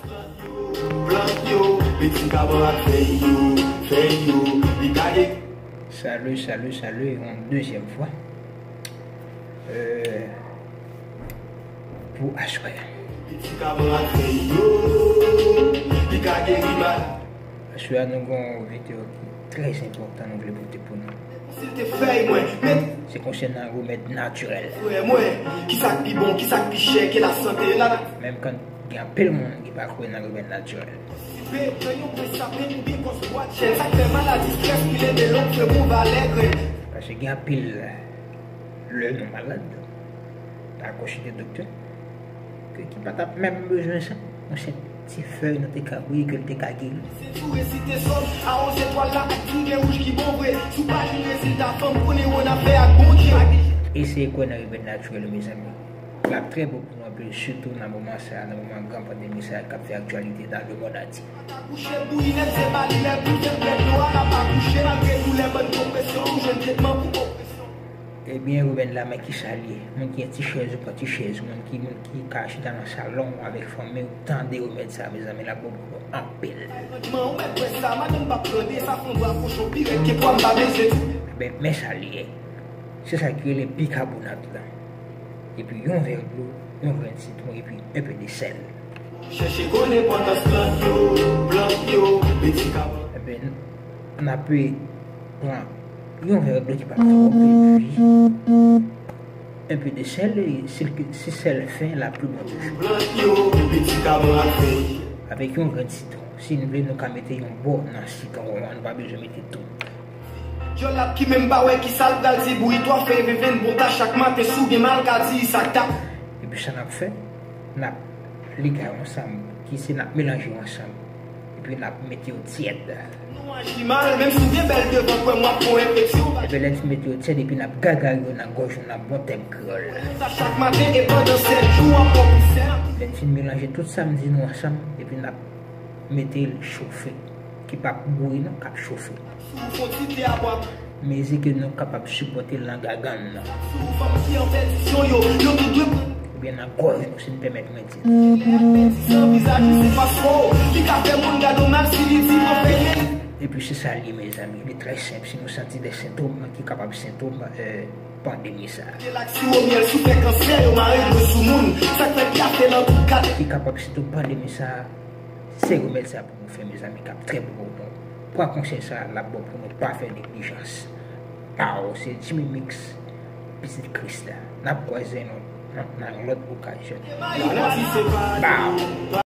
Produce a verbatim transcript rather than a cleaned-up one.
Plant yo, medikaman ak fèy yo, fèy yo, li ka gen. Salut, salut, salut, yon dezyèm fwa. Euh, pou aswè. Medikaman ak fèy yo, li ka geri mal. Aswè a nou gen yon videyo ki trè enpòtan nou vle pote pou nou. Se te fèy mwen, men se konsènan remèd natirèl. Frè mwen, kisa k pi bon, kisa k pi chè ke lasante la? Menm kan gen anpil moun ki pa kwè nan remèd natirèl. Sipe nan yon pwen sapen oubyen kòs bwa chèn, sa k fè maladi strès pi leve lòt fè bon valè grenn. Paske gen anpil lè nou malad, ta konsilte doktè, ke ki pa t ap menm bezwen sa. Yon senp ti fèy nou te ka bouyi ke l te ka geri. Se tou resite sòm, awoze twal la ak diven wouj ki bon vre. Si w pa jwenn rezilta, fanm konnen w nan afè ak Bondye. Eseye kwè nan remèd natirèl, mezanmi. L ap trè bon pou nou anpil, sitou nan moman sa, nan moman gran pandemi sa k ap fè aktyalite nan lemond antye. Ak akouche bouyi nèt, se pa li lè pou fè bèt nwa l ap akouche. Malgre doulè, bann konpresyon, ou jwenn tretman pou opresyon. Ebyen, remèd la, men kisa l ye? Moun ki gen ti chèz ou pran ti chèz, moun ki, moun ki ka chita nan salon avèk fanmi w, tande remèd sa, mezanmi, l ap bon pou nou anpil. Franchman, ou mèt wè sa, madanm p ap tande, sa fè yon bra kochon pi rèd ke pwa m pa bezwen tou. Ebyen, men sa l ye. Se sa ki rele bikabonat la. Epi yon vè dlo, yon grenn sitwon, epi enpe de sèl. Chèche konn enpòtans plant yo, plant yo, medikaman. Ebyen, n ap pran yon vè dlo ki pa twòp, epi enpe de sèl, e si, si sèl fen, l ap pi bon toujou. Plant yo, medikaman ak fèy. Avèk yon grenn sitwon. Si n vle, nou ka mete yon bò nan sitwon an, nou pa bezwen mete tout. Djòl ap ki menm pa wè kisa l pral di, bouyi twa fèy venvenn bon ta chak maten, si w gen mal ka di sa k ta. Epi sa n ap fè, n ap liga yo ansanm, ki se n ap melanje yo ansanm, epi n ap mete yo tyèd. Nou aji mal, menm si w byen bèl devan, kwè m w ap pran enfeksyon. Epi lè n fin mete yo tyèd, epi n ap gagari yo nan gòj nou, n ap bon tèm kreyòl. Bon ta chak maten, e pandan sèt jou, w ap pran pou sèl. Lè n fin melanje tout sa m di nou ansanm, epi n ap mete l chofe, ki p ap bouyi non, k ap chofe. Si w fon ti te a bwa. Mezi ke nou kapab sipòte l nan gagann nou. Si w fanm ki an pèdisyon yo, yo tout dwe pran. Oubyen nan gòj nou, si n pèmèt mwen di. Lè ak pèdisyon vizaj ou se paspò, li ka fè moun gade w mal si li di pran fèy men. Epi se sa l ye, mezanmi, li trè senp. Si nou santi de sentòm ki kapab sentòm, euh, pandemi sa. Te lak siwo myèl si w fè kansè, yo mare dlo sou moun. Sa k fè pye a fè nan tout kat. Ki kapab sentòm pandemi sa, se remèd sa pou nou fè, mezanmi, k ap trè bon pou nou. Pran konsèy sa, l ap bon pou nou, pa fè neglijans. Aw, se Jimmy Mix, pitit Kris la. N ap kwaze nou nan, nan yon lòt okazyon. Baw.